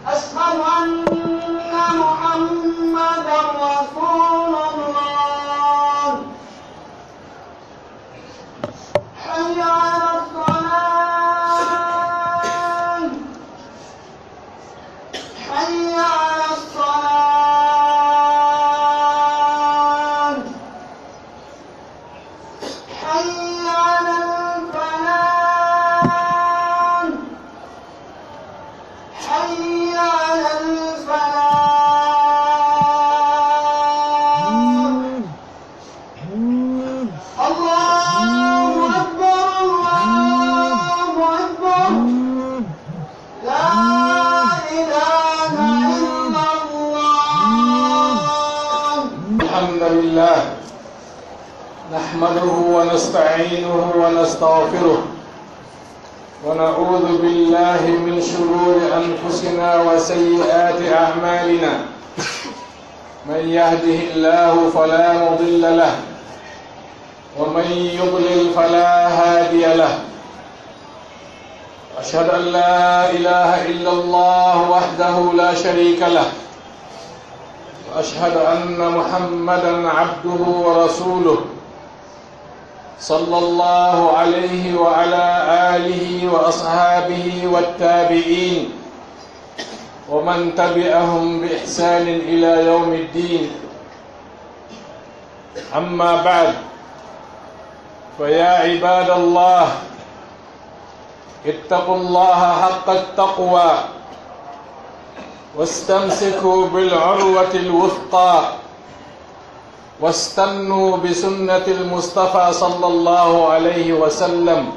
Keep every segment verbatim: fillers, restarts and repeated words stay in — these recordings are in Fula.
أشهد أن محمدا رسول الله. حي على الصلاة. حي على الصلاة. حي على الفلاح. حي على الفلاح. الله أكبر، الله أكبر. لا إله إلا الله. الحمد لله. نحمده ونستعينه ونستغفره، ونعوذ بالله من شرور أنفسنا وسيئات أعمالنا. من يهده الله فلا مضل له، ومن يضلل فلا هادي له. أشهد أن لا إله إلا الله وحده لا شريك له، وأشهد أن محمدا عبده ورسوله، صلى الله عليه وعلى آله وأصحابه والتابعين ومن تبعهم بإحسان إلى يوم الدين. أما بعد، فيا عباد الله، اتقوا الله حق التقوى، واستمسكوا بالعروة الوثقى، واستنوا بسنة المصطفى صلى الله عليه وسلم.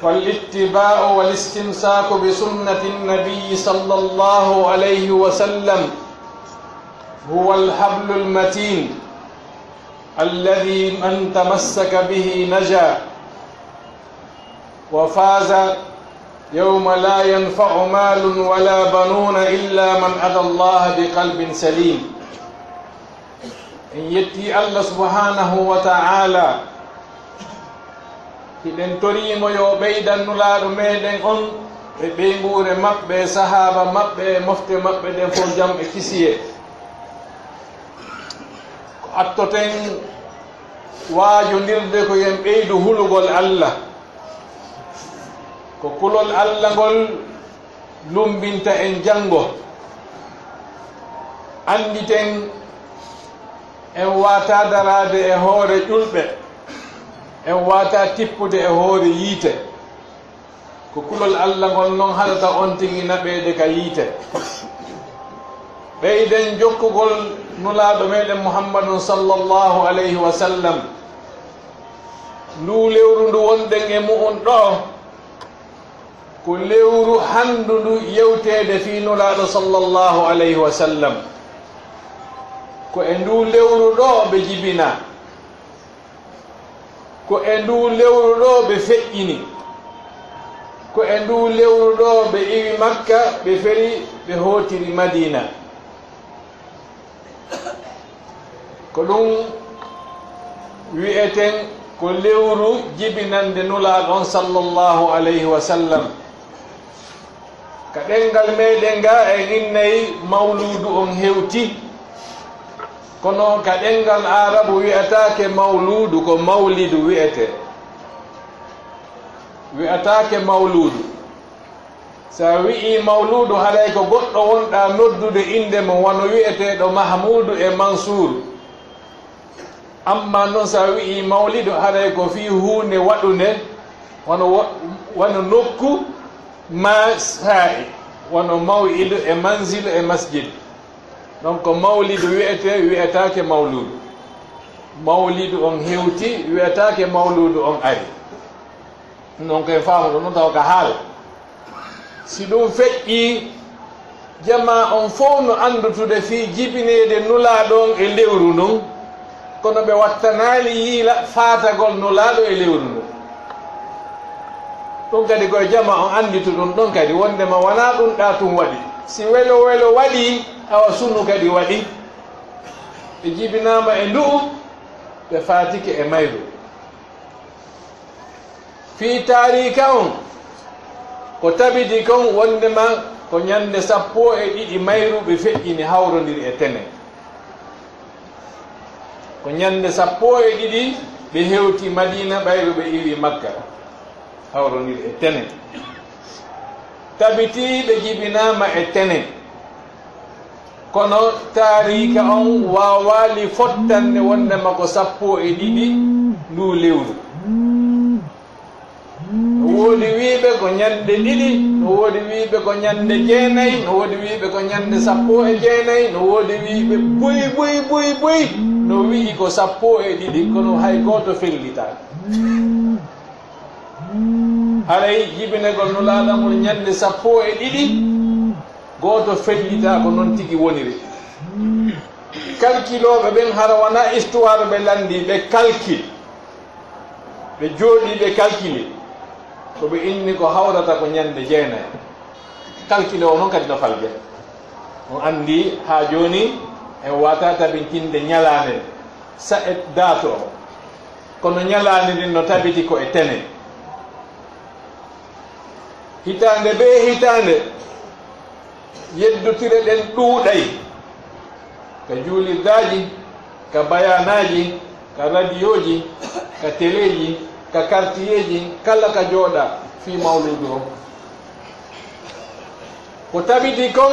فالاتباع والاستمساك بسنة النبي صلى الله عليه وسلم هو الحبل المتين الذي من تمسك به نجا وفاز يوم لا ينفع مال ولا بنون إلا من أتى الله بقلب سليم. En yetti Allah subhanahu wa ta'ala, hiɗen toriimo yo ɓeydan Nulaaɗo meɗen on e ɓeynguure maɓɓe, e sahaaba maɓɓe, e mofte maɓɓe ɗen fof jam e kisiyee. Ko attoten waajondirde ko yo en ɓeydu hulugol Allah. Ko kulol Allah ngol lumbinta en janngo. Annditen, en waawataa daraade e hoore ƴulɓe, en waawataa tippude e hoore yiite. Ko kulol Allah ngol non haɗata on tigi naɓeede ka yiite. Ɓeyden jokkugol Nulaaɗo meɗen Muhammadun sallallahu alayhi wa sallam. Nduu lewru ndu wonɗen e mu'un ɗoo, ko lewru hanndu ndu yewteede fii Nulaaɗo sallallahu alayhi wa sallam. Ko e nduu lewru ɗoo ɓe jibinaa. Ko e nduu lewru ɗoo ɓe feƴƴini. Ko e nduu lewru ɗoo ɓe iwi Makka, ɓe feri, ɓe hootiri Madiina. Ko ɗum wi'eten ko lewru jibinannde Nulaaɗo on sallallahu alayhi wa sallam. Ka ɗemngal meɗen gaa en innay mawluudu on hewti. Kono ka ɗemngal Aarabu wi'ataake mawluudu, ko mawlidu wi'etee. Wi'ataake mawluudu. Si a wi'ii mawluudu, haray ko goɗɗo wonɗaa noddude innde mum, wano wi'eteeɗo Mahmuudu e Mansuuru. Ammaa non, si a wi'ii mawlidu, haray ko fii huunde waɗunde, wano wo-, wano nokku maa saa'i, wano maw'idu e manzilu e masjid. Donc, mawlidu wi'etee, wi'etaake mawluudu. Mawlidu on hewti, wi'etaake mawluudu on ari. Non ko en faamu ɗum, non tawa ka haala. Si ɗum feƴƴii, jamaa on fow no anndutude fii jibineede Nulaaɗo on e lewru ndun, kono ɓe wattanaali yiila faatagol Nulaaɗo e lewru ndun. Ɗum kadi ko e jamaa on annditu ɗum ɗon kadi, wonndema wanaa ɗum ɗaa tun waɗi. Si welo welo waɗii, awa sunu kadi waɗii. Ɓe jibinaama e ndu'u, ɓe faatike e mayru. Fii taariika on, ko tabiti kon wonndema ko ñannde sappo e ɗiɗi mayru ɓe feƴƴini hawrondiri e tenen. Ko ñannde sappo e ɗiɗi ɓe hewti Madiina ɓayru ɓe iwi Makka, hawrondiri e tenen. Tabiti ɓe jibinaama e tenen. Kono taariika on waawaali fottande wonndema ko sappo e ɗiɗi nduu lewru. No woodi wiiɓe ko ñannde ɗiɗi, no woodi wiiɓe ko ñannde jeenay, no woodi wiiɓe ko ñannde sappo e jeenay, no woodi wiiɓe buy, buy, buy, buy, no wi'i ko sappo e ɗiɗi, kono hay gooto fellitaaka. Haray jibinegol Nulaaɗo ngol ñannde sappo e ɗiɗi, gooto fellitaaka ko non tigi woniri. Kalkilooɓe ɓen hara wonaa histoire ɓe lanndii, ɓe kalkil. Ɓe jooɗii, ɓe kalkili. Ko ɓe inni ko hawrata ko ñannde jeenay. Kalkile o non kadi no falja. On anndi haa jooni en waawataa tabintinde ñalaande nde, sa e date o. Kono ñalaande ndin no tabiti ko e tenen. Hitaande bee hitaande, yeddotire ɗen ɗuuɗay, ka juulirdaaji, ka bayaanaaji, ka radiyooji, ka teleeji, ka kartiyeeji, kala ka jooɗaa fii mawluudu on. Ko tabiti kon,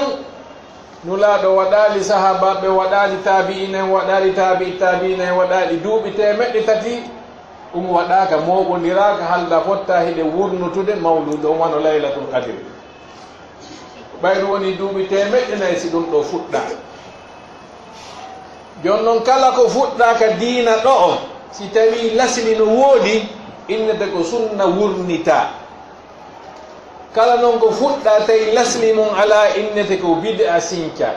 Nulaaɗo waɗaali, sahaabaaɓe waɗaali, taabi'iin en waɗaali, taabi'i taabi'iin en waɗaali, duuɓi teemeɗɗe tati ɗum waɗaaka, mooɓondiraaka, halda fotta hiɗe wurnutude mawluudu on wano Laylatul Qadri. Ɓayru woni duuɓi teemeɗɗe nayi si ɗum ɗoo fuɗɗaa. Jooni non kala ko fuɗɗaa ka diina ɗo'o, si tawii lasli no woodi, innete ko sunna wurnitaa. Kala non ko fuɗɗaa tawi lasli mun alaa, innete ko bid'a sinca.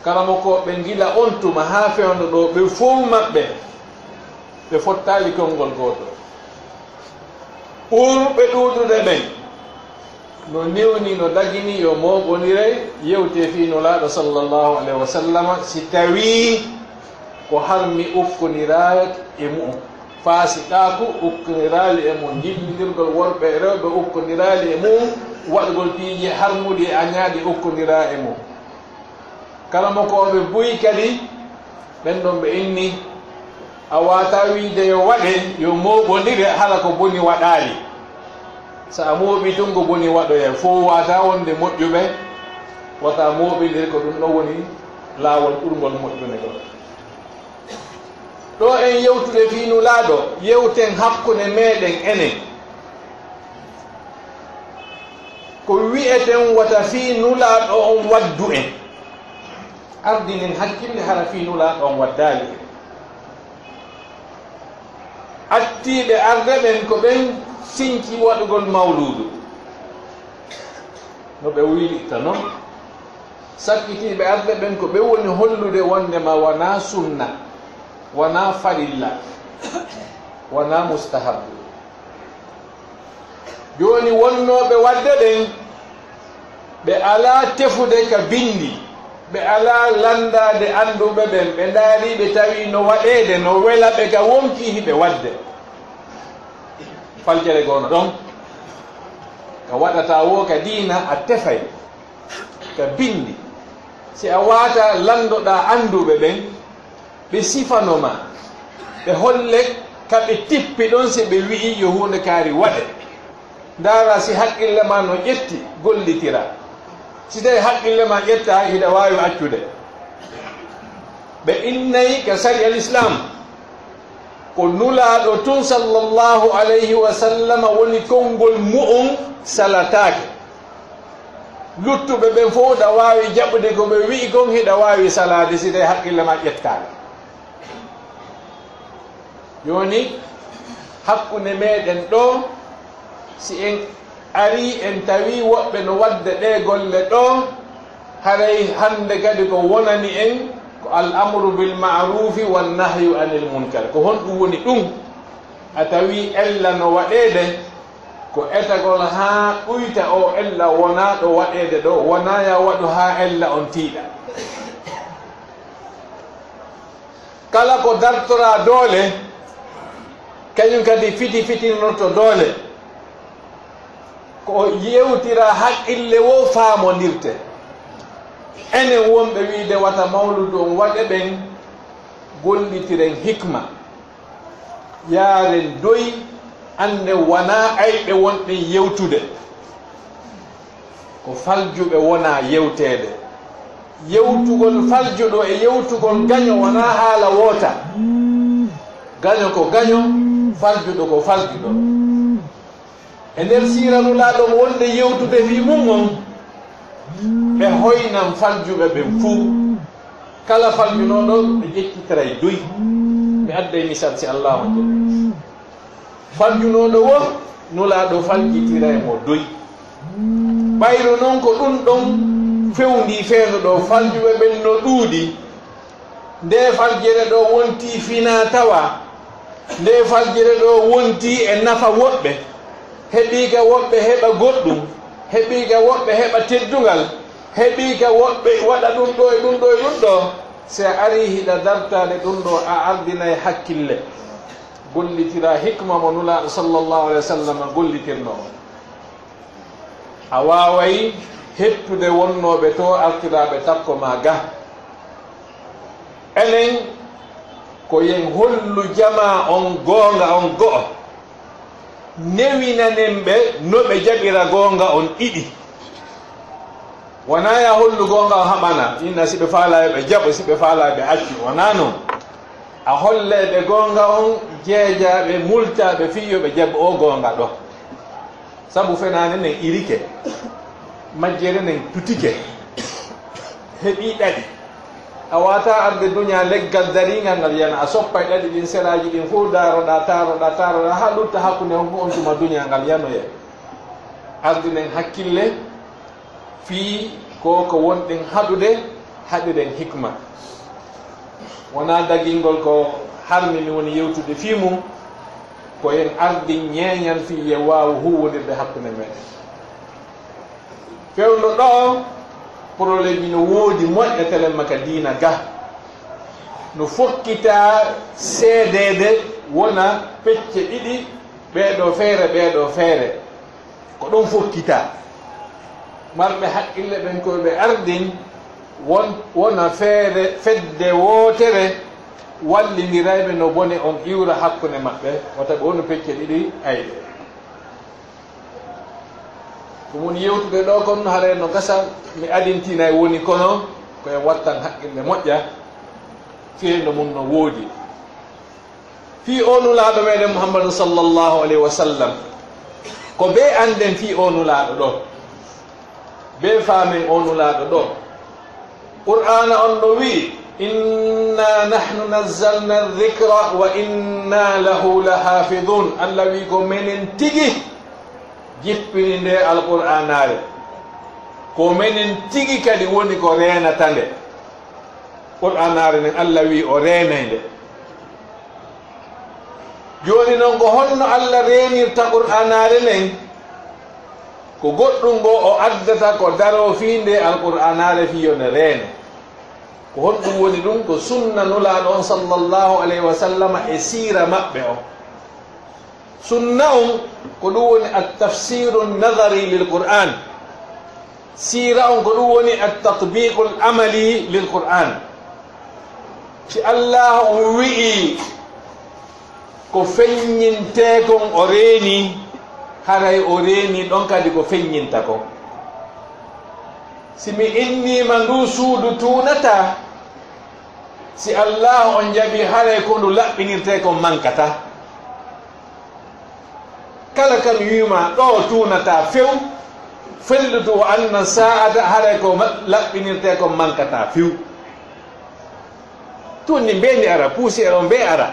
Karamokooɓe gila on tuma haa fewndo ɗoo, ɓe fow maɓɓe, ɓe fottaali konngol gooto. Ɓurɓe ɗuuɗude ɓen, no newni, no dagini yo mooɓondire yewtee fii Nulaaɗo sallallahu alayhi wa sallama, si tawii ko harmi ukkondiraa e mu'un. Faasiqaaku ukkondiraali e mu'un, jillindirgol worɓe e rewɓe ukkondiraali e mu'un, waɗugol piiji harmuɗi e añaaɗi ukkondiraa e mu'un. Karamokooɓe buy kadi, ɓen ɗon ɓe inni, a waawataa wiide yo waɗe, yo mooɓondire, hara ko boni waɗaali. So a mooɓii tun ko boni waɗoyay, fow waawataa wonde moƴƴuɓe, wata mooɓindire, ko ɗum ɗon woni laawol ɓurngol moƴƴude kon. Ɗoo en yewtude fii Nulaaɗo, yewten hakkunde meɗen enen. Ko wi'eten wata fii Nulaaɗo on waddu en. Ardinen hakkille hara fii Nulaaɗo on waddaali en. Attiiɓe arde ɓen ko ɓen sinci waɗugol mawluudu. No ɓe wiylita non. Sakkitiiɓe arde ɓen ko ɓe woni hollude wondema wanaa sunna, wanaa farilla, wanaa mustahabbu. Jooni wonnooɓe waɗde ɗen, ɓe alaa tefude ka binndi, ɓe alaa lanndaade annduɓe ɓen, ɓe ndaarii ɓe tawi no waɗeede, no wela ɓe ka wonkii hiɓe waɗde. Faljere goono ɗon, ka waɗataa woo ka diina a tefay. Ka binndi, si a waawataa lanndoɗaa annduɓe ɓen, ɓe sifano ma, ɓe holle ka ɓe tippi ɗon si ɓe wi'i yo huunde kaari waɗe. Ndaara si haqqille ma no ƴetti, gollitira. Si tawi haqqille ma ƴettaa, hiɗa waawi accude. Ɓe innay ka sariya Lislaam, ko Nulaaɗo tun sallallahu alayhi wa sallama woni konngol mu'un salataake. Luttuɓe ɓen fow, ɗa waawi jaɓude ko ɓe wi'i kon, hiɗa waawi salaade si tawi haqqille ma ƴettaaka. Jooni, hakkunde meɗen ɗoo, si en arii en tawii woɓɓe no waɗde ɗee golle ɗoo, haray hannde kadi ko wonani en ko al amru bil ma'rufi wan nahyu anil munkar. Ko honɗum woni ɗum? A tawii ella no waɗeede, ko etagol haa ɗuyta oo ella wonaa ɗo waɗeede ɗoo, wonaa yaa waɗu haa ella on tiiɗa. Kala ko dartoraa doole, Kañum kadi fiti fitinnorto doole. Ko yewtira haqqille wo faamondirte. Enen wonɓe wiide wata mawludu on waɗe ɓen, gollitiren hikma. Yaaren doy, annden wanaa ayɓe wonɗen yewtude. Ko faljuɓe wonaa yewteede. Yewtugol faljuɗo e yewtugol gaño wonaa haala woota. Gaño ko gaño, faljuɗo ko faljuɗo. E nder siira Nulaaɗo on wonde yewtude fii mum on, ɓe hoynan faljuɓe ɓen fuu. Kala faljunooɗo, ɓe ƴettitiray doy. Mi adday misal si Allaahu jaɓi. Faljunooɗo wo, Nulaaɗo faljitiray mo doy. Ɓayru non ko ɗun ɗon fewndii fewndo ɗoo, faljuɓe ɓen no ɗuuɗi. Nde faljere ɗoo wontii finaa tawaa, nde faljere ɗoo wontii e nafa woɓɓe, heɓii ka woɓɓe heɓa goɗɗum, heɓii ka woɓɓe heɓa teddungal, heɓii ka woɓɓe waɗa ɗun ɗoo e ɗun ɗoo e ɗun ɗoo. Si a arii hiɗa dartaade ɗun ɗoo, a ardinay hakkille. Gollitiraa hikma mo Nulaaɗo sallallahu alayhi wa sallam gollitirnoo on. A waaway hettude wonnooɓe too artiraaɓe takko maa ga. Enen, ko yen hollu jamaa on goonga on go'o, newinanen ɓe no ɓe jaɓira goonga on ɗiɗi. Wonaa ya hollu goonga on haɓana, inna si ɓe faalaa yo ɓe jaɓo, si ɓe faalaa yo ɓe accu, wonaa non. A hollee ɓe goonga on, jeejaa ɓe, multaa ɓe fii yo ɓe jaɓo oo goonga ɗoo. Sabu fenaande nden irike, majjere nden tutike, heɓii ɗaɗi. A waawataa arde duñaa leggal dariingal ngal yana, a soppay ɗaɗi ɗin, seraaji ɗin fow daaroɗaa, taaroɗaa, taaroɗaa, haa lutta hakkunde on, on tuma duñaa ngal yanoyay. Ardinen hakkille fii ko, ko wonɗen haɗude, haɗiren hikma. Wonaa dagingol ko harmi mi woni yewtude fii mum, ko en ardin ñeeñal fii yo waawu huuwondirde hakkunde meɗen. Fewndo ɗoo, poroleemji no woodi moƴƴa telemma ka diina ga. No fokkitaa seedeede wona pecce ɗiɗi, ɓee ɗoo feere, ɓee ɗoo feere. Ko ɗon fokkitaa. Marɓe haqqille ɓen ko ɓe ardin won, wona feere, fedde wootere, wallindirayɓe no bone on iwra hakkunde maɓɓe, wata ɓe wonu pecce ɗiɗi ayɓe. Ko woni yewtude ɗoo kon, haray no gasa mi adintinay woni, kono ko en wattan haqqille moƴƴa, fii no mum no woodi. Fii oo Nulaaɗo meɗen Muhammadu sallallahu alayhi wa sallam, ko bee annden fii oo Nulaaɗo ɗoo, bee faamen oo Nulaaɗo ɗoo. Qur'aana on no wi'i, "Inna nahnu nazzalna dhikra wa inna lahu lahafidhun." Alla wi'i, "Ko menen tigi jippini ndee Alqur'aanaare. Ko menen tigi kadi woni ko reenata nde." Qur'aanaare nden, Alla wi'i o reenay nde. Jooni non, ko honno Alla reenirta Qur'aanaare nden? Ko goɗɗum ngo o addata ko daroo fii ndee Alqur'aanaare fii yo nde reene. Ko honɗum woni ɗum? Ko sunna Nulaaɗo on sallallahu alayhi wa sallama e siira maɓɓe on. Sunna on, ko ɗum woni at-tafsiru nadari lil Qur'an. Siira on, ko ɗum woni at-tatbiqul amali lil Qur'an. Si Allah on wi'i ko feññintee kon o reeni, haray o reeni ɗon kadi ko feññinta kon. Si mi inniima nduu suudu tuunataa, si Allah on jaɓi, haray ko ndu laɓɓinirtee kon mankataa. Kala ka mi wi'umaa ɗoo tuunataa few, fellutu o anna saa'ata, haray ko ma-, laɓɓinirtee kon mankataa few. Tuundi mbeendi ara, puusiyeer on mbee ara.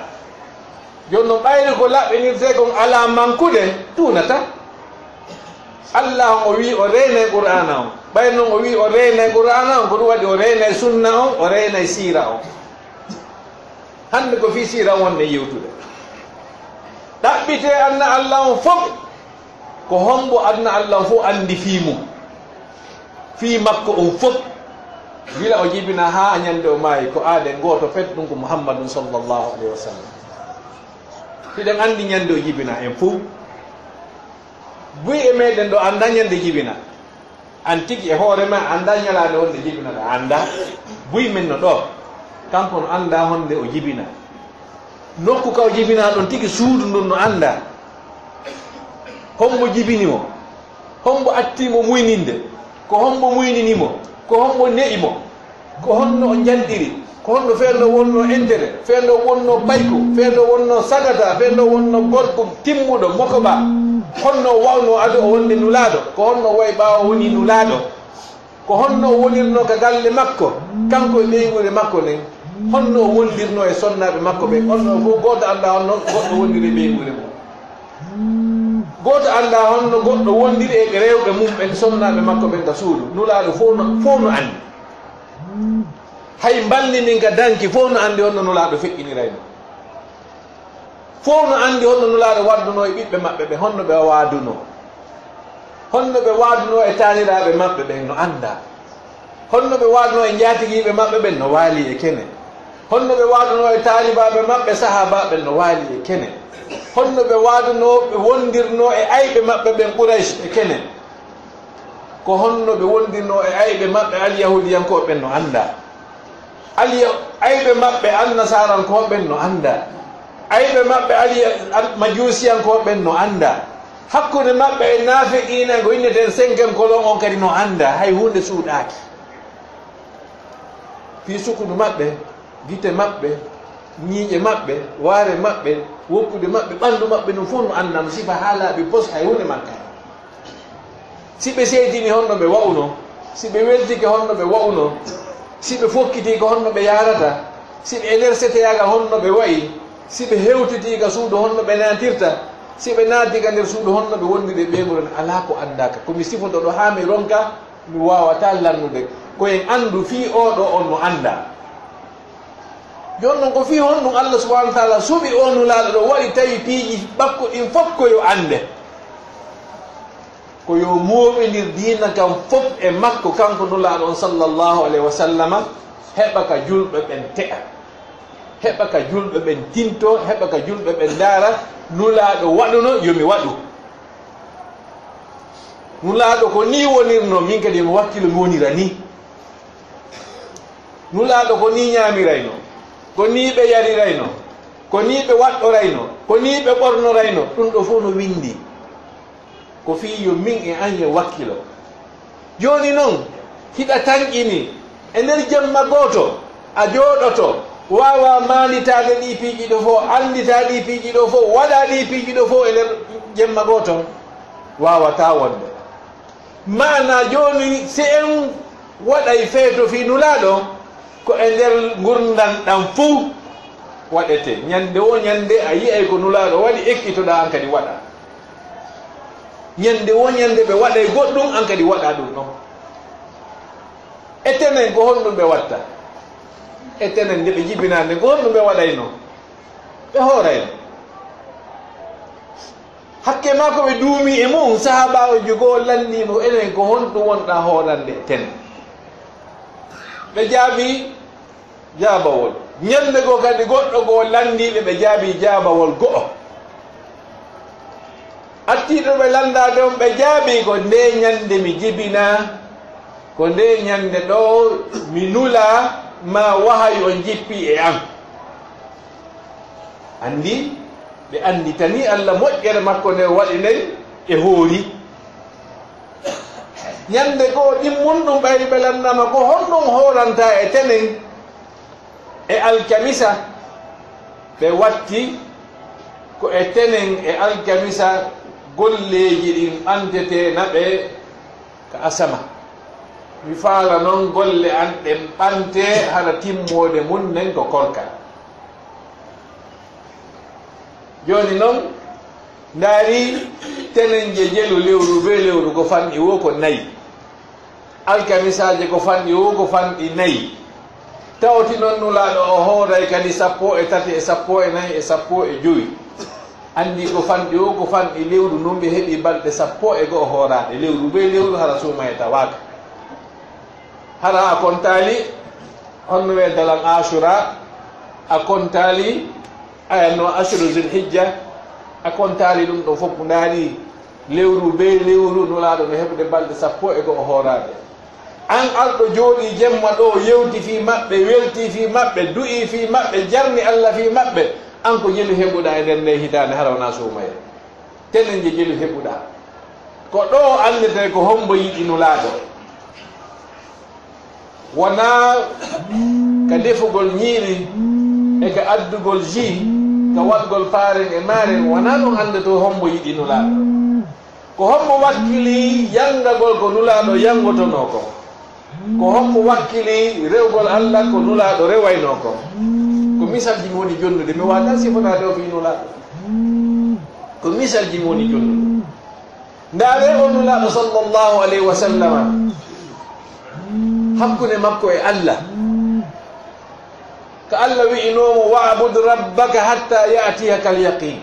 Jooni non ɓayri ko laɓɓinirtee kon alaa mankude, tuunataa. Allah on o wi'i o reenay Qur'aana on. Ɓayri non o wi'i o reenay Qur'aana on, ko ɗum waɗi o reenay sunna on, o reenay siira on. Hannde ko fii siira wonɗen yewtude. Ɗaɓɓitee anna Allah on fof, ko hombo anna Allah on fof anndi fii mum, fii makko on fof, gila o jibinaa haa ñande o maayi, ko aaden gooto pet, ɗum ko Muhammadun sallallahu alayhi wa sallam. Hiɗen anndi ñande o jibina en fow. Buy e meɗen ɗo annda ñande jibina. An tigi e hoore ma annda ñalaande wonde jibina ɗo annda. Buy men no ɗo. Kanko no annda honde o jibina. Nokku ka o jibina ɗon tigi suudu ndun no annda. Hombo jibini mo? Hombo atti mo muyninde? Ko hombo muynini mo? Ko hombo ne'i mo? Ko honno o njanɗiri? Ko honno feen ɗo wonno entere? Feen ɗo wonno payko? Feen ɗo wonno sagata? Feen ɗo wonno gorko timmuɗo, mokoɓa? Honno o wawno ado o wonde nulaaɗo? Ko honno o wayi ɓaawo woni nulaaɗo? Ko honno o wonirno ka galle makko? Kanko e ɓeynguure makko nden? Honno o wondirno e sonnaaɓe makko ɓen? Honno fof gooto anndaa honno goɗɗo wondiri e ɓeynguure mum. Gooto anndaa honno goɗɗo wondiri e rewɓe mum ɓen, sonnaaɓe makko ɓen ka suudu. Nulaaɗo fof no, fof no anndi. Hay mballi ndin ka danki fof no anndi honno Nulaaɗo feƴƴinirayno. Fof no anndi honno Nulaaɗo waadunoo e ɓiɓɓe maɓɓe ɓen, honno ɓe waadunoo. Honno ɓe waadunoo e taaniraaɓe maɓɓe ɓen no anndaa. Honno ɓe waadunoo e njaatigiiɓe maɓɓe ɓen no waali e kene. Honno ɓe waadunoo e taalibaaɓe maɓɓe, sahaabaaɓe ɓen no waali e kene. Honno ɓe waadunoo, ɓe wondirnoo e ayɓe maɓɓe ɓen Quraysh e kene. Ko honno ɓe wondirnoo e ayɓe maɓɓe Alyahuudiyankooɓe ɓen no anndaa. Alya-, ayɓe maɓɓe Annasaarankooɓe ɓen no anndaa. Ayɓe maɓɓe Alya-, Al-, Majuusiyankooɓe ɓen no anndaa. Hakkunde maɓɓe e naafeqiina ko inneten cinquième colonne on kadi no anndaa. Hay huunde suuɗaaki. Fii sukundu maɓɓe, gite maɓɓe, ñiiƴe maɓɓe, waare maɓɓe, woppude maɓɓe, ɓanndu maɓɓe, ɗum fof no anndaa, no sifa haa laaɓi pos, hay huunde mankaani. Si ɓe seytini honno ɓe wa'unoo, si ɓe weltike honno ɓe wa'unoo, si ɓe fokkitii ko honno ɓe yaarata, si ɓe e nder seteyaagal honno ɓe wa'i, si ɓe hewtitii ka suudu honno ɓe naatirta, si ɓe naati ka nder suudu honno ɓe wondiri e ɓeynguure, alaa ko anndaaka. Ko mi sifoto ɗo haa mi ronka, mi waawataa lannude. Ko en anndu fii oo ɗoo on no anndaa. Jooni non ko fii honɗum Allah subhanahu wa taala suɓi oo Nulaaɗo ɗo waɗi tawi piiji makko ɗin fof ko yo annde? Ko yo mooɓindir diina kan fof e makko, kanko Nulaaɗo on sallallahu alayhi wa sallama, heɓa ka julɓe ɓen te'a, heɓa ka julɓe ɓen tinto, heɓa ka julɓe ɓen ndaara, Nulaaɗo waɗuno, yo mi waɗu. Nulaaɗo ko nii wonirno, min kadi mi wakkilo mi wonira nii. Nulaaɗo ko nii ñaamirayno, ko nii ɓe yarirayno, ko nii ɓe waɗɗorayno, ko nii ɓe ɓornorayno, ɗum ɗo fof no winndi. Ko fii yo min e an yo wakkilo. Jooni non, hiɗa tanƴini, e nder jemma gooto, a jooɗoto, waawaa maanditaade ɗii piiji ɗo fof, annditaa ɗii piiji ɗo fof, waɗaa ɗii piiji ɗo fof e nder jemma gooto? Waawataa wonde. Maanaa jooni, si en waɗay feeto fii Nulaaɗo, ko e nder ngurndan ɗan fow waɗetee. Ñande woo ñande a yi'ay ko Nulaaɗo waɗi, ekkitoɗaa an kadi waɗaa. Ñande woo ñande ɓe waɗay goɗɗum, an kadi waɗaa ɗum ɗon. Etenen ko honɗum ɓe watta? Etenen nde ɓe jibinaa nden ko honɗum ɓe waɗayno? Ɓe hoorayno. Hakke maa ko ɓe duumii e mu'un, sahaabaajo goo lanndii mo, enen ko honɗum wonɗaa hoorande eten? Ɓe jaabii jaabawol. Ñannde goo kadi goɗɗo goo lanndii ɓe, ɓe jaabii jaabawol go'o. Artiiɗo ɓe lanndaade on, ɓe jaabii ko ndee ñannde mi jibinaa, ko ndee ñannde ɗo mi nulaa, maa wahayu on jippii e an. Anndi, ɓe annditanii Alla moƴƴere makko nde o waɗi nden, ɓe hoori. Ñannde goo ɗimmunɗum ɓayri ɓe lanndaama ko honɗum hoorantaa e tenen e alkamisa, ɓe watti ko e tenen e alkamisa golleeji ɗin ɓantetee na ɓe ka asama. Mi faala non golle an ɗen ɓantee hara timmoode mun nden ko korka. Jooni non, ndaari tenen je jelu lewru bee lewru ko fanɗi woo ko nayi. Alkamisaaje ko fanɗi woo ko fanɗi nayi. Tawti non Nulaaɗo o hooray kadi sappo e tati e sappo e nayi e sappo e jowi. Anndi ko fanɗi woo ko fanɗi lewru ndun ɓe heɓi balɗe sappo e go'o hooraaɗe lewru bee lewru hara suumaye tawaaka. Hara a kontaali honno wi'ee dalan Aashura, a kontaali ayanno ashru Zilhijja, A kontaali ɗum ɗo fof, ndaaɗi lewru be lewru, Nulaaɗo no heɓude balɗe sappo e go'o hooraade. Aan arɗo jooɗii jemma ɗo, yewti fii maɓɓe, weltii fii maɓɓe, du'ii fii maɓɓe, jarni Alla fii maɓɓe, aan ko jelu heɓuɗaa e nder ndee hitaande, hara wonaa suumayee. Tenen je jelu heɓuɗaa. Ko ɗo anndetee ko hombo yiɗi Nulaaɗo. Wonaa ka defugol ñiiri e ka addugol jus, ka waɗgol faaren e maaren, wonaa ɗum anndetoo hombo yiɗi Nulaaɗo. Ko hombo wakkili yanngagol ko Nulaaɗo yanngotonoo kon? Ko hombo wakkili rewgol Alla ko Nulaaɗo rewaynoo kon? Ko misalji mi woni jonnude, mi waawataa sifotaade o fii Nulaaɗo. Ko misalji mi woni jonnude. Ndaaree o Nulaaɗo sallallahu alayhi wa sallama, hakkunde makko e Alla. Ka Alla wi'inoo mo, "Wa'bud rabbaka hatta ya'tiyakal yaqiin."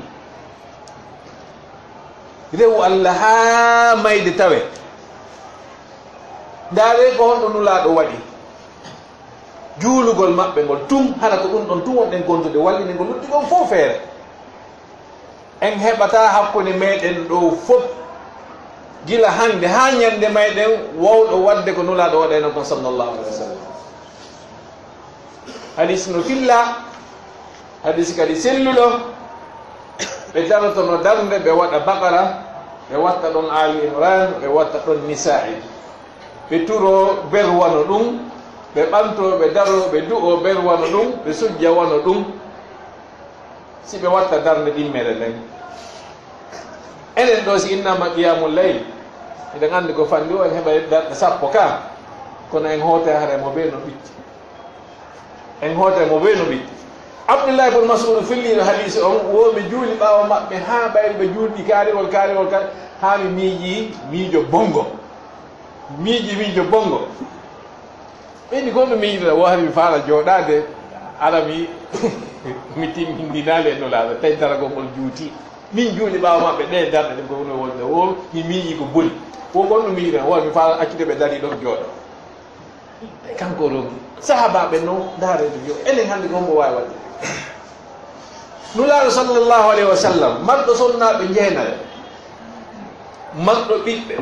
Rewu Alla haa mayde tawe. Ndaaree ko honɗo Nulaaɗo waɗi. Juulugol maɓɓe ngol tun, hara ko ɗum ɗon tun wonɗen kontude, wallinen ko lutti kon fof feere. En heɓataa hakkunde meɗen ɗo fof, gila hannde haa ñande mayɗen, wawɗo waɗde ko Nulaaɗo waɗayno kon, sallallahu alaihi wa sallam. Hadis no filla, hadis kadi selluɗo. Ɓe darotono darnde, ɓe waɗa Baqara, ɓe watta ɗon Ali Imran, ɓe watta ɗon Nisa'i. Ɓe turo berwano ɗum, ɓe ɓanto, ɓe daro, ɓe du'o berwano ɗum, ɓe sujja wano ɗum. Si ɓe watta darnde ɗimmere nden. Enen ɗo si innama qiyamul layl, eɗen anndi ko fanndi o, en heɓa darɗe sappo ka, kono en hoota hare mo be no ɓitti. En hoota mo be no ɓitti. Abdullahi bun Mas'ud filliiɗo hadiisi on, wo mi juuli ɓaawo maɓɓe haa ɓayri ɓe juuldi kaariwol, kaariwol, kaari-, haa mi miiji miijo bongo. Miiji miijo bongo. Ɓeydi ko mi miijira, wo hari mi faala jooɗaade, ara mi, mi timmindinaali e Nulaaɗo, tawi daragol ngol juuti. Min juuli ɓaawo maɓɓe, ɗe darɗe ɗe ngowno wonde, wo mi miiji ko boni. Wo kon no miijira, wo mi faala accude ɓe darii ɗon jooɗo. Kanko o ronki. Sahaabaaɓe no ndaareede yo, enen hannde ko hombo waawi waɗde? Nulaaɗo sallallahu alayhi wa sallam, marɗo sonnaaɓe jeenayo, marɗo ɓiɓɓe,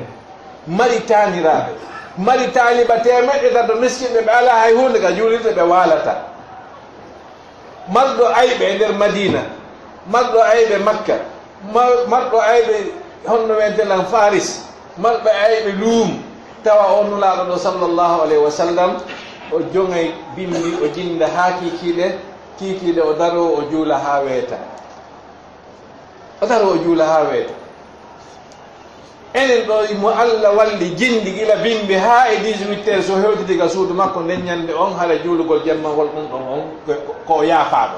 mari taaniraaɓe, mari taaliba teemeɗɗe tato miskinɓe, ɓe alaa hay huunde ka juulirde, ɓe waalata. Marɗo ayɓe e nder Madiina, marɗo ayɓe Makka, mar-, marɗo ayɓe honno wi'eten lan Faris, marɓe ayɓe Luum, tawa on Nulaaɗo ɗo sallallahu alayhi wa sallam, o joŋay bimbi, o jinnda haa kiikiiɗe, kiikiiɗe o daroo, o juula haa weeta. O daroo, o juula haa weeta. Enen ɗo mo Alla walli jinndi gila bimbi haa e dix-huit heures, so hewtiti ka suudu makko nden ñande on, hara juulugol jemmangol ɗum ɗon on ko, ko, ko o yaafaaɗo.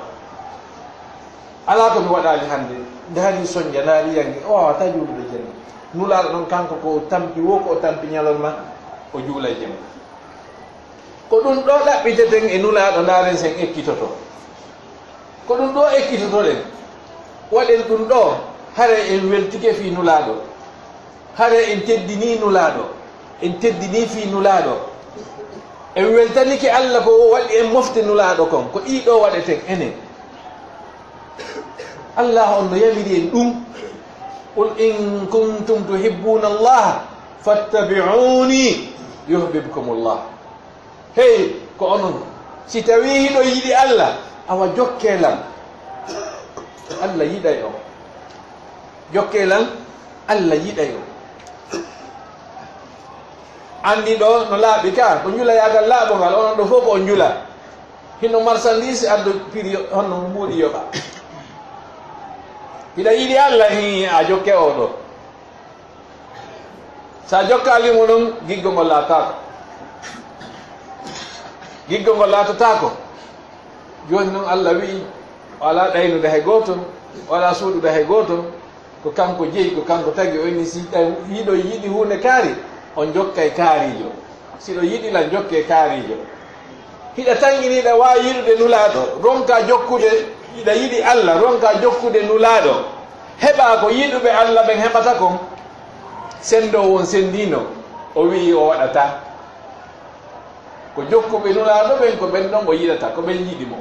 Alaa ko mi waɗaali hannde, ndaari sonja, ndaari yange, o waawataa juulude jemma. Nulaaɗo ɗon kanko ko o tampi, wo ko o tampi ñalorma, o juulay jemma. Ko ɗum ɗo ɗaɓɓiteten e Nulaaɗo, ndaaren sen ekkitoto. Ko ɗum ɗo ekkitotoɗen. Waɗen ɗum ɗo, hare en weltike fii Nulaaɗo. Hare en teddinii Nulaaɗo. En teddinii fii Nulaaɗo. En weltanike Alla ko o waɗi en mofte Nulaaɗo kon. Ko ɗii ɗo waɗeten enen. Alla on no yamiri en ɗum. "Qul in kuntum tuhibbuna Allah, fattabi'uni yuhbibkumullah." Hey, ko onon, si tawii hiɗo yiɗi Alla, awa jokkee lan. Alla yiɗay on. Jokkee lan, Alla yiɗay on. Anndi ɗo no laaɓi ka, ko njulayaagal laaɓo ngal, onon ɗo fof ko on njula. Hino marchandise addu prix yo-, honno mbuuɗi yoɓa. Hiɗa yiɗi Alla, hii, a jokke o ɗo. Sa jokkaali mo ɗum, giggol ngol laataako. Giggol ngol laatataako. Jooni noon Alla wi'i, o alaa ɗaynude hay gooto, o alaa suuɗude hay gooto. Ko kanko jeyi, ko kanko tagi. O inni, si ɗa-, hiɗo yiɗi huunde kaari, on jokkay kaariijo. Si ɗo yiɗi lan, jokkee kaariijo. Hiɗa tanngini, hiɗa waawi yiɗude Nulaaɗo, ronka jokkude, hiɗa yiɗi Alla, ronka jokkude Nulaaɗo. Heɓa ko yiɗuɓe Alla ɓen heɓata kon. Senndoowo on senndiino, o wi'i o waɗataa. Ko jokkuɓe Nulaaɗo ɓen, ko ɓen ɗon o yiɗata, ko ɓen yiɗi mo.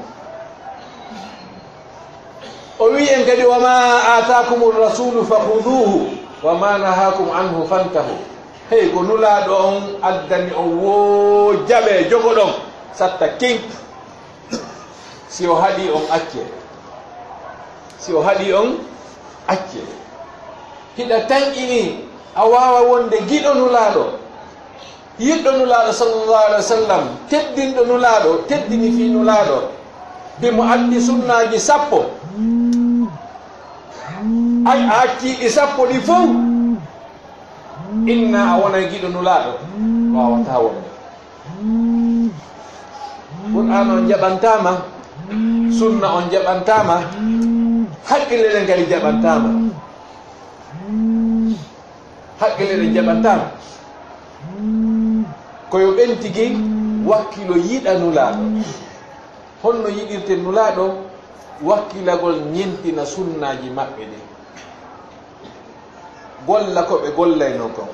O wi'i en kadi, "Wa ma aatakumu rasulu fakhuduhu, wa ma nahakum anhu fantahu." Hey, ko Nulaaɗo on addani on woo, jaɓee, jogoɗon, satta kin. Si o haɗi on, accee. Si o haɗi on, accee. Hiɗa tanƴini, a waawa wonde giɗo Nulaaɗo, yiɗɗo Nulaaɗo sallallahu alaihi wasallam, teddinɗo Nulaaɗo, teddini fii Nulaaɗo, bi mo addi sunnaaji sappo. Ay, a accii ɗi sappo ɗi fow, inna a wonay giɗo Nulaaɗo, waawataa wonde. Qur'aana on jaɓantaama, sunna on jaɓantaama, haqqille ɗen kadi jaɓantaama. Haqqille ɗen jaɓantaama. Ko yo ɓen tigi wakkilo yiɗa Nulaaɗo. Honno yiɗirten Nulaaɗo? Wakkilagol ñentina sunnaaji maɓɓe ɗin. Golla ko ɓe gollaynoo kon.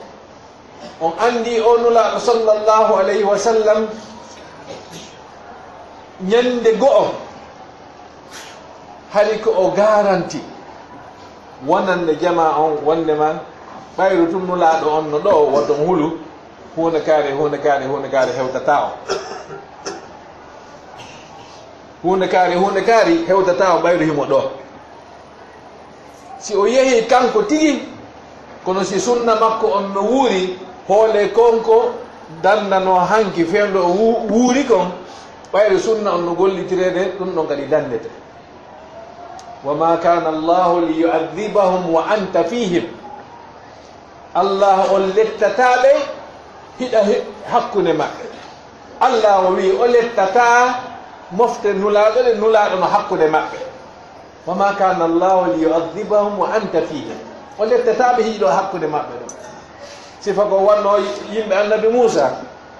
On anndi o Nulaaɗo sallallahu alayhi wa sallam, ñande go'o, hari ko o garanti wonande jamaa on, wondema ɓayru tun Nulaaɗo on no ɗoo, woto on hulu, huunde kaari, huunde kaari, huunde kaari hewtataa o. Huunde kaari, huunde kaari hewtataa o ɓayru himo ɗoo. Si o yehi kanko tigi, kono si sunna makko on no wuuri, hoole kon ko dandanoo hanki fewndo o wu-, wuuri kon, ɓayri sunna on no gollitireede, ɗun ɗon kadi dandete. "Wa ma kana Allahu li yu'adhibahum wa anta fihim." Allah on lettataa ɓe hiɗa he-, hakkunde maɓɓe. Allah o wi'i o lettataa mofte Nulaaɗo ɗe, Nulaaɗo no hakkunde maɓɓe. "Wa ma kana Allahu li yu'adhibahum wa anta fihim." O lettataa ɓe hiɗo hakkunde maɓɓe ɗon. Sifa ko wonno yimɓe annabi Muusa,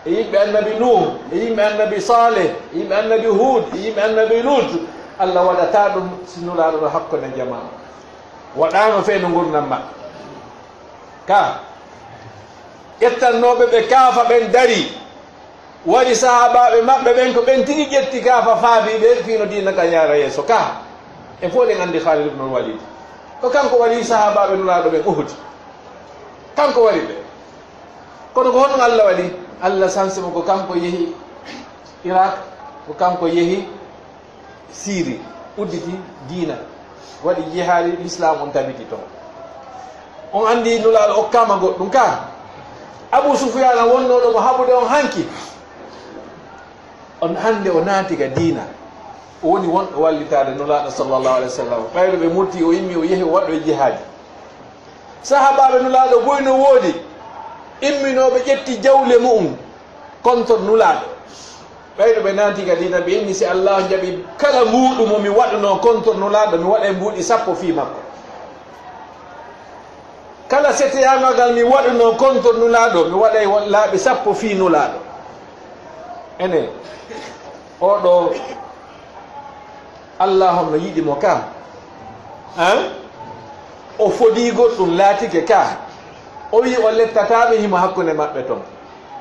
e yimɓe annabi Nuuh, e yimɓe annabi Saaleh, e yimɓe annabi Huud, e yimɓe annabi Luut. Allah waɗataa ɗum si Nulaaɗo no hakkunde jamaa. Waɗaano fee no ngurndan maɓɓe. Ka ƴettannooɓe ɓe kaafa ɓen darii, wari sahaabaaɓe maɓɓe ɓen, ko ɓen tigi ƴetti kaafa, faabii ɓe fii no diina kan yaara yeeso. Ka en fow ɗen anndi Khaalid ibnul Waliid. Ko kanko wari sahaabaaɓe Nulaaɗo ɓen Uhud. Kanko wari ɓe. Kono ko honɗum Allah waɗi? Allah sansi mo, ko kanko yehi Irak, ko kanko yehi Siiri, udditi diina, waɗi jihaadi, Lislaam on tabiti ton. On anndi Nulaaɗo okkaama goɗɗum ka. Abu Sufyaana wonnooɗo mo haɓude on hanki, on hannde o naati ka diina. O woni wonɗo wallitaade Nulaaɗo sallallahu alaihi wasallam. Ɓayru ɓe murti, o immi, o yehi, o waɗɗo e jihaadi. Sahaabaaɓe Nulaaɗo buy no woodi, imminooɓe ƴetti jawle mu'un contre Nulaaɗo. Ɓayru ɓe naati ka diina, ɓe inni, "Si Allah jaɓi, kala mbuuɗu mo mi waɗunoo contre Nulaaɗo, mi waɗay mbuuɗi sappo fii makko. Kala seteyaangal ngal mi waɗunoo contre Nulaaɗo, mi waɗay wo-, laaɓi sappo fii Nulaaɗo." Ene, oo ɗoo Allah on no yiɗi mo ka. Hein? O fodii goɗɗum, laatike ka. O wi'i o lettataa ɓe, himo hakkunde maɓɓe ton.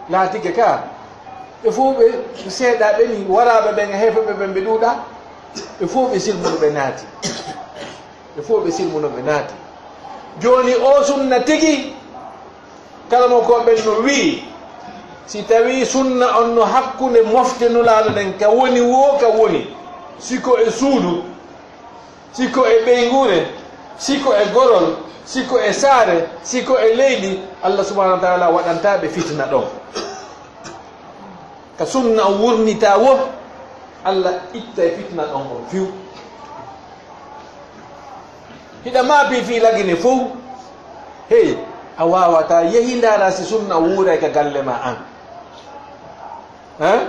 Laatike ka. Ɓe fow ɓe seeɗa ɓe ni, waraaɓe ɓen e heeferɓe ɓen ɓe ɗuuɗaa. Ɓe fow ɓe silmuno ɓe naati. Ɓe fow ɓe silmuno ɓe naati. Jooni oo sunna tigi, kala mo ko ɓen no wi'i, si tawii sunna on no hakkunde mofte Nulaaɗo ɗen, ka woni woo ka woni, si ko e suudu, si ko e ɓeynguure, si ko e gorol, si ko e saare, si ko e leydi, Allah subhanahu wa ta'ala waɗantaa ɓe fitina ɗon. Ka sunna on wurnitaa woo, Allah ittay fitina ɗon on fiw. Hiɗa maapi fii Lagine fow. Hey, a waawataa, yehi ndaara si sunna wuuray ka galle maa an. Hein?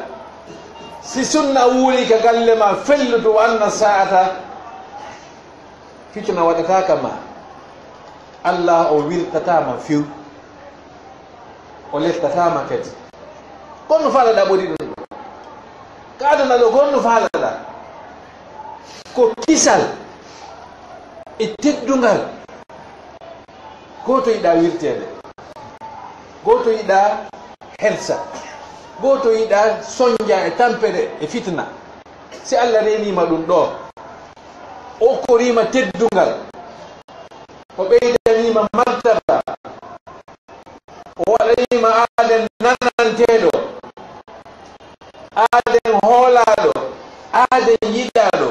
Si sunna wuuri ka galle maa, fellutu, wa anna saa'ata, fitina waɗataa ka maa. Allah o wirtataa ma fiw. O lettataa ma kadi. Kono faalaɗa ɓuri ɗum ɗo. Ka aduna ɗo, ko honno faalaɗa? Ko kisal e teddungal. Gooto yiɗaa wirteede. Gooto yiɗaa hersa. Gooto yiɗaa sonja e tampere e fitna. Si Allah reenii ma ɗum ɗo, O okkorii ma teddungal. O ɓeydanii ma martaba. O waɗanii ma aaden nananteeɗo, aaden hoolaaɗo, aaden yiɗaaɗo.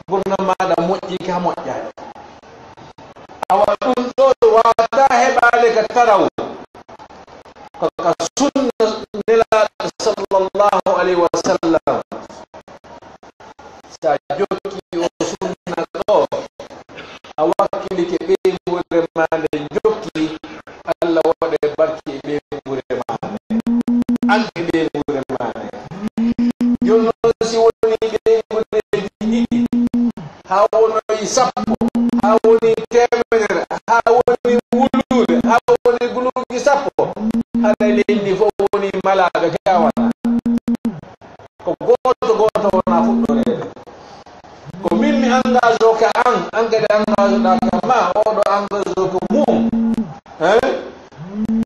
Ngurndan maaɗa moƴƴii ka moƴƴaani. Awa ɗum ɗoo waawataa heɓaade ka taraw, ko ka sunna Nelaaɗo sallallahu alayhi wa sallam. Sa jokki o sunna ɗo, a wakkilike ɓeynguure ma nde jokki, Allah waɗa barke e ɓeynguure ma nde, an e ɓeynguure ma nde. Jooni noon, si woni ɓeynguureeji ɗiɗi, haa wonoyi sappo, haa woni teemedere, haa woni wuluure, haa woni guluuji sappo, haray leydi ndi fof woni malaaɓe gawana. Ko gooto gooto wona fuɗɗoreede. Ko min mi engage o ka an, an kadi engage ɗa ka ma, oɗo engage o ko mum. Hein?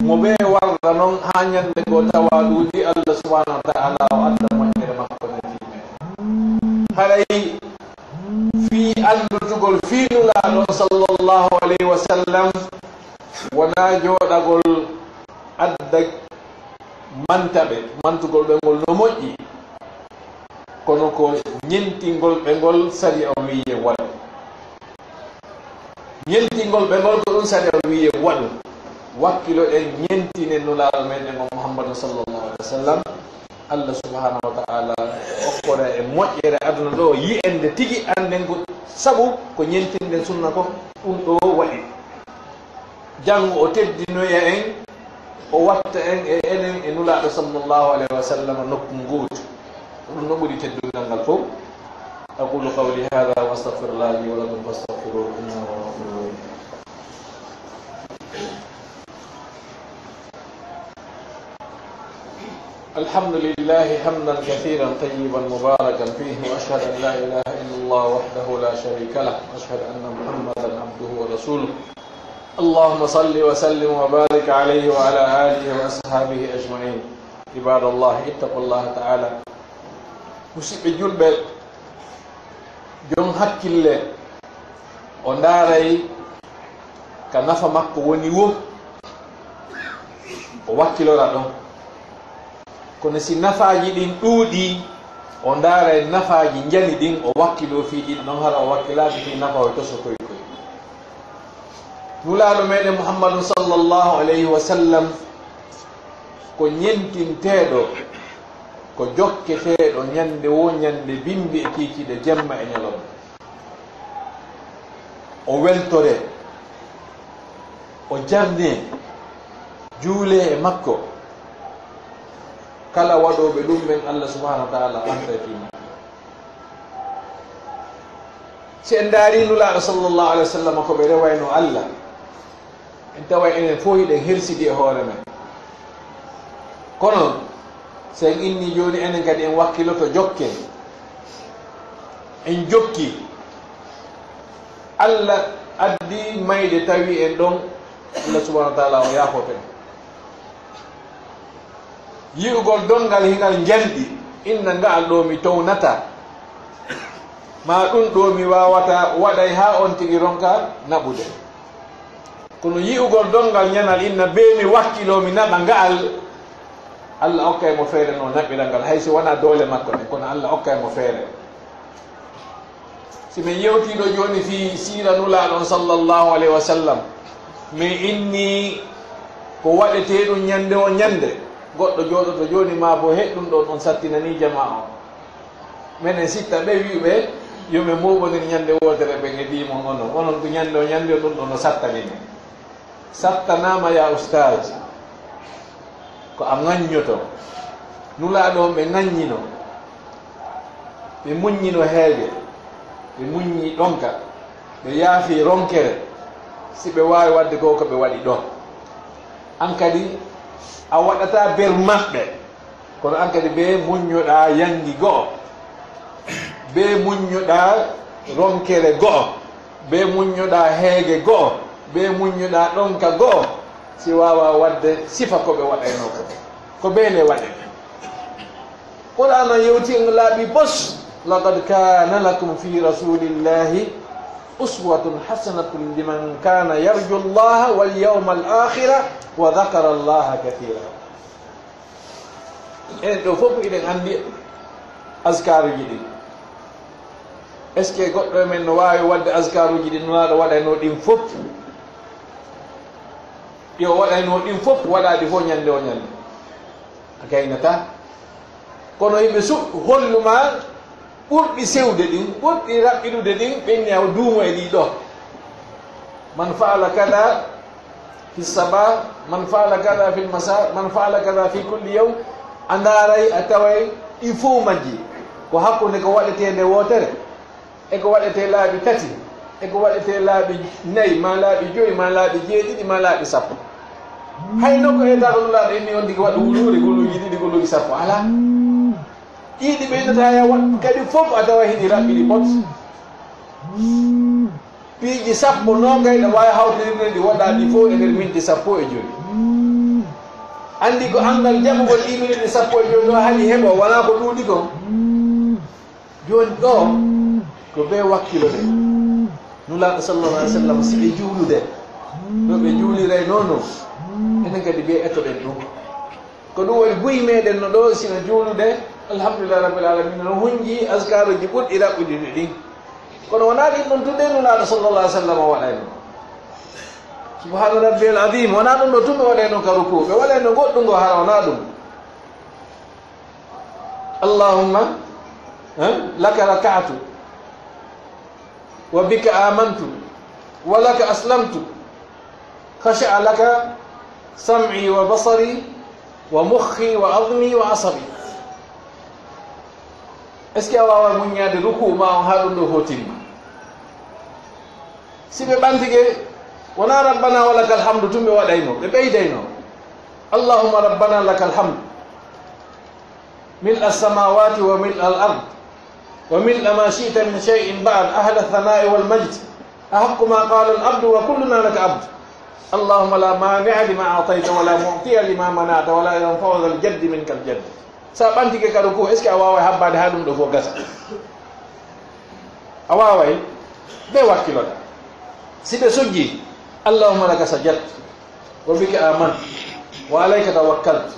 Mo ɓe warda noon haa ñande goo tawa ɗuuɗi Allah subhanahu wa ta'ala o adda moƴƴere makko nden fii men. Haray fii anndutugol fii Nulaaɗo sallallahu alayhi wa sallam wonaa jooɗagol adda manta ɓe, mantugol ɓe ngol no moƴƴi, kono ko ñentingol ɓe ngol sariya o wi'i en waɗu. Ñentingol ɓe ngol ko ɗum sariya o wi'i en waɗu. Wakkiloɗen ñentinen Nulaaɗo meɗen o Muhammadu sallallahu alaihi wa sallam. Allah subhanahu wa ta'ala okkora en moƴƴere aduna ɗo, yi'en nde tigi, annden ko sabu ko ñentinɗen sunna ko ɗum ɗo waɗi. Janngo o teddinoya en, o watta en e enen e Nulaaɗo sallallahu alaihi wa sallam nokku ngootu. Ko ɗum no ɓuri teddungal ngal fof. أقول قولي هذا وأستغفر الله لي ولكم فاستغفروه إنه هو الغفور الرحيم. الحمد لله حمدا كثيرا طيبا مباركا فيه، وأشهد أن لا إله إلا الله وحده لا شريك له، وأشهد أن محمدا عبده ورسوله. اللهم صل وسلم وبارك عليه وعلى آله وأصحابه أجمعين. عباد الله، اتقوا الله تعالى. Musidɓe julɓe, jom hakkille, o ndaaray ka nafa makko woni wo o wakkilora ɗon. Kono si nafaaji ɗin ɗuuɗi, o ndaaray nafaaji njani ɗin, o wakkiloo fii ɗin ɗon, hara o wakkilaaki fii nafa o toso koy koy. Nulaaɗo meɗen Muhammadun sallallahu alayhi wa sallam ko ñentinteeɗo, ko jokketeeɗo ñande woo ñande, bimbi e kiikiiɗe, jemma e ñalorma. O weltoree, o jarnee, juulee e makko. Kala waɗooɓe ɗum ɓen, Allah subhanahu wa ta'ala ɓantay fii maɓɓe. Si en ndaarii Nulaaɗo sallallahu alaihi wa sallam ko ɓe rewaynoo Allah, en taway enen fof hiɗen helsidi e hoore men. Kono si en innii jooni, enen kadi en wakkiloto, jokken. En jokki. Allah addi mayde tawi en ɗon, Allah subhanahu wa ta'ala o yaafoto en. Yi'ugol donngal hingal njanɗi, inna nga'al ɗoo mi townataa, maa ɗum ɗoo mi waawataa, waɗay haa on tigi ronka naɓude. Kono yi'ugol donngal njanal, inna bee mi wakkiloo mi naɓa nga'al, Allah okkay mo feere no naɓira ngal, hay si wanaa doole makko ɗen, kono Allah okkay mo feere. Si min yewtii ɗoo jooni fii siira Nulaaɗo on sallallahu alayhi wa sallam, min innii ko waɗetee ɗum ñande woo ñande, goɗɗo jooɗoto jooni maa bo heɗ ɗum ɗon, on sattinanii jamaa on. Menen sitta ɓe wi'uɓe yo ɓe mooɓondir ñande wootere ɓen e dii mon onon, onon ko ñande woo ñande ɗum ɗon no sattani min. Sattanaama, yaa ustaaz, ko a ŋaññoto. Nulaaɗo on ɓe ŋaññino, ɓe muññino heege, ɓe muññi ɗonka, ɓe yaafi ronkere, si ɓe waawi waɗde ko ko ɓe waɗi ɗoo. An kadi, a waɗataa ber maɓɓe. Kono an kadi, bee muññoɗaa yanngi go'o, bee muññoɗaa ronkere go'o, bee muññoɗaa heege go'o, bee muññoɗaa ɗonka go'o, si waawaa waɗde sifa ko ɓe waɗaynoo ko, ko bee le waɗen. Qur'aana yewti en laaɓi pos. لقد كان لكم في رسول الله أسوة حسنة لمن كان يرجو الله واليوم الآخر وذكر الله كثيرا. En ɗo fof eɗen anndi askaruuji ɗin. Est-ce que goɗɗo e men no waawi waɗde askaruuji ɗin Nulaaɗo waɗayno ɗin fof? Yo waɗayno ɗin fof, waɗa ɗi fof ñannde o ñannde. A gaynataa. Kono yimɓe su-, hollu ma ɓurɗi sewde ɗin, ɓurɗi raɓɓiɗude ɗin, ɓenni a duumo e ɗi ɗo. من فعل كذا في الصباح، من فعل كذا في المساء، من فعل كذا في كل يوم. A ndaaray, a taway ɗi fof majji ko hakkunde ko waɗetee nde wootere, e ko waɗetee laabi tati, e ko waɗetee laabi nayi, ma laabi joyi, ma laabi jeeɗiɗi, ma laabi sappo. Hay nokku e taɗo Nulaaɗo inni on tigi waɗu guluure, guluuji ɗiɗi, guluuji sappo, alaa. Ɗiɗi ɓeydata ya waɗ-, kadi fof a tawa hiɗi raɓɓiɗi pot. Piiji sappo, noogay ɗa waawi hawtirirde ɗi waɗa ɗi fof e nder minti sappo e joyi. Anndi ko anngal jaɓugol ɗi miniti sappo e joyi ɗo haɗi heɓo, wonaa ko ɗuuɗi kon. Jooni ɗo, ko bee wakkiloɗen. Nulaaɗo sallallahu alaihi wasallam, si ɓe juulude, no ɓe juulirayno non, enen kadi bee etoɗen ɗum. Ko ɗum woni buy meɗen no ɗo, sino juulude, alhamdulillah rabbil alamin, no hunji askaruuji ɓurɗi raɓɓude ɗin. Kono wonaa ɗin ɗon tun de Nulaaɗo sallallahu alaihi wasallam waɗayno. Subhana rabbiyal azim, wonaa ɗum ɗo tun ɓe waɗayno ka ruku, ɓe waɗayno goɗɗum ngo hara wonaa ɗum. Allahumma, eh, laka raka'tu, wa bika amantu, wa laka aslamtu, khasha'a laka sam'i wa basari, wa mukhi wa azmi wa asabi. Est-ce que a waawaa muññaade ruku ma on haa ɗum ɗo fo timma? Si ɓe ɓantike, wonaa rabbana wa lakal hamdu tun ɓe waɗayno, ɓe ɓeydayno. Allahumma rabbana lakal hamdu. ملء السماوات وملء الأرض وملء ما شئت من شيء بعد، أهل الثناء والمجد، أحق ما قال العبد وكلنا لك عبد. اللهم لا مانع لما أعطيت ولا معطي لما منعت ولا ينفع ذا الجد منك الجد. Sa ɓantike ka ruku, est-ce que a waaway habbaade haa ɗum ɗo fof gasa? A waaway? Ɓe wakkiloɗa. Si ɓe sujji, اللهم لك سجدت وبك آمنت وعليك توكلت.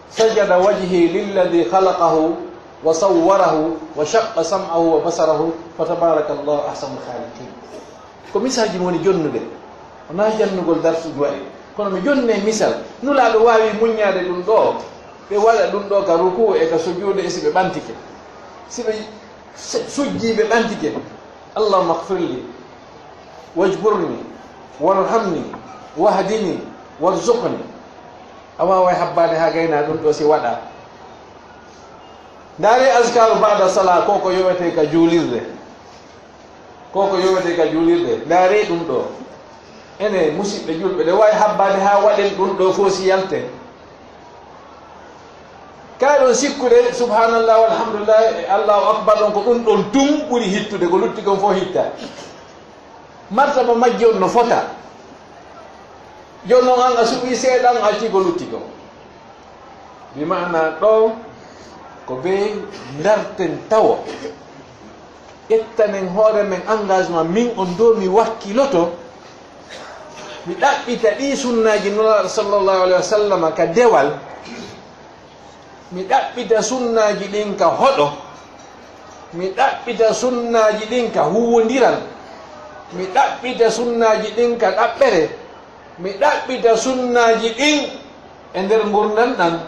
سجد وجهي للذي خلقه وصوره وشق سمعه وبصره فتبارك الله أحسن الخالقين. Ko misaalji mo woni jonnude. Wonaa jannugol darsuuji waɗi. Kono mi jonni misal. Nulaaɗo waawi muññaade ɗum ɗo. Ɓe waɗa ɗum ɗo ka ruku e ka sujuude e si ɓe ɓantike. Si ɓe se-, sujji ɓe ɓantike. اللهم اغفر لي واجبرني وارحمني واهدني وارزقني. A waaway habbaade haa gayna ɗum ɗo si waɗa. Ndaare azkaru ba'da sala, ko ko yowete ka juulirde. Ko ko yowete ka juulirde. Ndaare ɗum ɗo. Ene, musidɓe julɓe, ɗe waawi habbaade haa waɗen ɗum ɗo fof si yalten. Kaa ɗon sikkude, subhanallah, walhamdulillah, e Allahu akbar, ɗon ko ɗum ɗon tun ɓuri hittude, ko lutti kon fof hitta. Martaba majji on no fota. Jooni noon an a suɓii seeɗa, an a accii ko lutti kon. Bi maana ɗo ko bee ndarten tawo. Ƴettanen hoore men engagement, min on ɗo mi wakkiloto. Mi ɗaɓɓita ɗii sunnaaji Nulaaɗo sallallahu alaihi wa sallam ka dewal. Mi ɗaɓɓita sunnaaji ɗin ka hoɗo. Mi ɗaɓɓita sunnaaji ɗin ka huuwondiral. Mi ɗaɓɓita sunnaaji ɗin ka ɗaɓɓere. Mi ɗaɓɓita sunnaaji ɗin e nder ngurndan ɗan.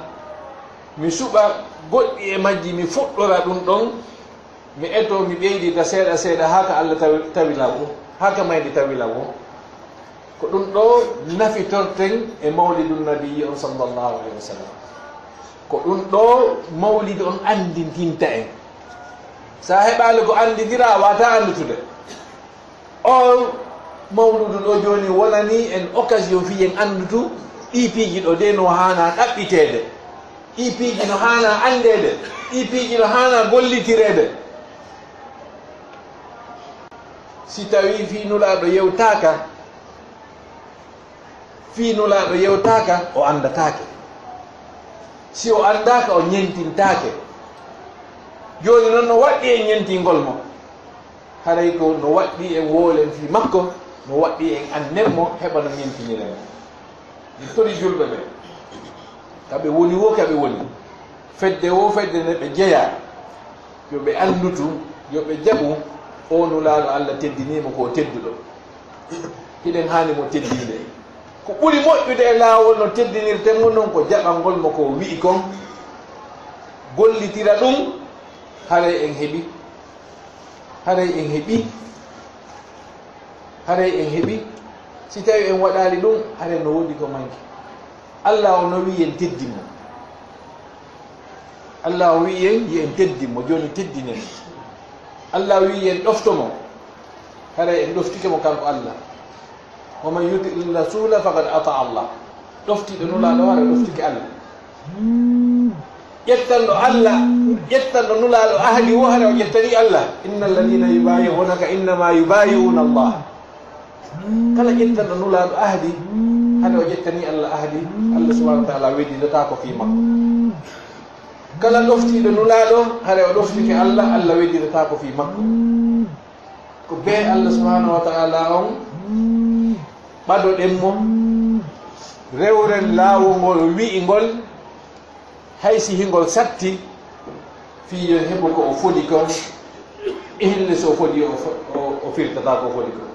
Mi suɓa goɗɗi e majji, mi fuɗɗora ɗum ɗon. Mi eto, mi ɓeydita seeɗa seeɗa haa ka Allah tawi, tawi law o, haa ka mayde tawi law o. Ko ɗum ɗo nafitorten e mawlidun nabiyyi on sallallahu alaihi wa sallam. Ko ɗum ɗo mawlidi on anndintinta en. Sa heɓaali ko anndindira, a wata anndutude. O mawludu ɗo jooni wonani en occasion fii en anndutu ɗii piiji ɗo de no haana ɗaɓɓiteede. Ɗii piiji no haana anndeede. Ɗii piiji no haana gollitireede. Si tawii fii Nulaaɗo yewtaaka, fii Nulaaɗo yewtaaka, o anndataake. Si o anndaaka, o ñentintaake. Jooni noon no waɗɗii en ñentingol mo, haray ko no waɗɗii en woolen fii makko, no waɗɗii en annen mo heɓa no ñentiniren mo. Mi torii julɓe ɓe, ka ɓe woni woo ka ɓe woni, fedde woo fedde nde ɓe jeyaa, yo ɓe anndu tun, yo ɓe jaɓu oo Nulaaɗo Alla teddinii mo ko o tedduɗo. Hiɗen haani mo teddinde. Ko ɓuri moƴƴude e laawol no teddinirten mo non ko jaɓangol mo ko o wi'i kon, gollitira ɗun, haray en heɓi, haray en heɓi, haray en heɓi. Si tawii en waɗaali ɗun, haray no woodi ko manki. Alla o no wi'i en teddin mo. Alla o wi'i en, yo en teddin mo, jooni teddinen. Alla o wi'i en ɗofto mo, haray en ɗoftike mo kanko Alla. ومن يطع الرسول فقد أطاع الله. Ɗoftiiɗo Nulaaɗo, haray ɗoftike Alla. Ƴettanɗo Alla, ƴettanɗo Nulaaɗo ahdi woo, haray o ƴettanii Alla. إن الذين يبايعونك إنما يبايعون الله. Kala ƴettanɗo Nulaaɗo ahdi, haray o ƴettanii Alla ahdi, Alla subhaanahu wa ta'aalaa weddidataako fii makko. Kala ɗoftiiɗo Nulaaɗo, haray o ɗoftike Alla, Alla weddidataako fii makko. Ko bee Alla subhaanahu wa ta'aalaa on ɓadoɗen mo, rewren laawol ngol o wi'i ngol, hay si hingol satti, fii yo heɓu ko o fodi kon, e hille si o fodi o fo-, o, o firtataa ko o fodi kon.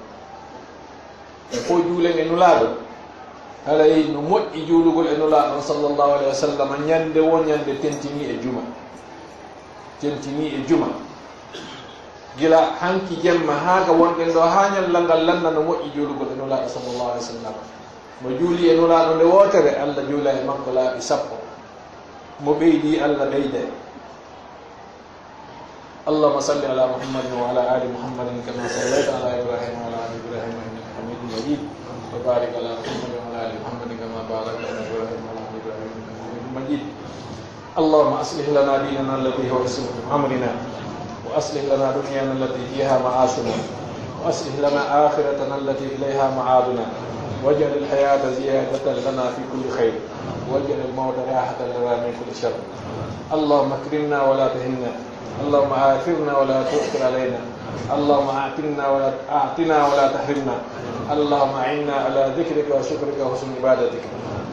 E fow juulen e Nulaaɗo, haray no moƴƴi juulugol e Nulaaɗo on sallallahu alayhi wa sallam ñande woo ñande tentinii e juma. Tentinii e juma. Gila hanki jemma haa ka wonɗen ɗoo, haa ñallal ngal lannda no moƴƴi juulugol e Nulaaɗo sallallahu alayhi wa sallam. Mo juulii e Nulaaɗo nde wootere, Alla juula e makko laabi sappo. Mo ɓeydii, Alla ɓeyday. اللهم صل على محمد وعلى آل محمد كما صليت على إبراهيم وعلى آل إبراهيم إنك حميد مجيد. وبارك على محمد وعلى آل محمد كما باركت على إبراهيم وعلى آل إبراهيم إنك حميد مجيد. اللهم أصلح لنا ديننا الذي هو عصمة أمرنا، وأصلح لنا دنيانا التي فيها معاشنا، وأصلح لنا آخرتنا التي إليها معادنا، واجعل الحياة زيادة لنا في كل خير، واجعل الموت راحة لنا من كل شر. اللهم أكرمنا ولا تهنا، اللهم آثرنا ولا تؤثر علينا، اللهم أعطنا ولا، أعطنا ولا تحرمنا، اللهم أعنا على ذكرك وشكرك وحسن عبادتك.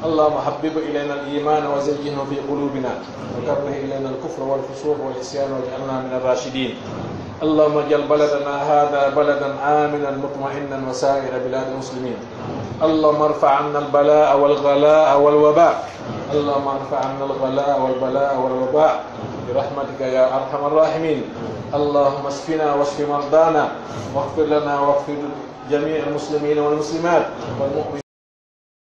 اللهم حبب إلينا الإيمان وزينه في قلوبنا، وكره إلينا الكفر والفسوق والعصيان واجعلنا من الراشدين. اللهم اجعل بلدنا هذا بلدا آمنا مطمئنا وسائر بلاد المسلمين. اللهم ارفع عنا البلاء والغلاء والوباء. اللهم ارفع عنا الغلاء والبلاء والوباء برحمتك يا أرحم الراحمين. اللهم اشفنا واشف مرضانا، واغفر لنا واغفر جميع المسلمين والمسلمات والمؤمنين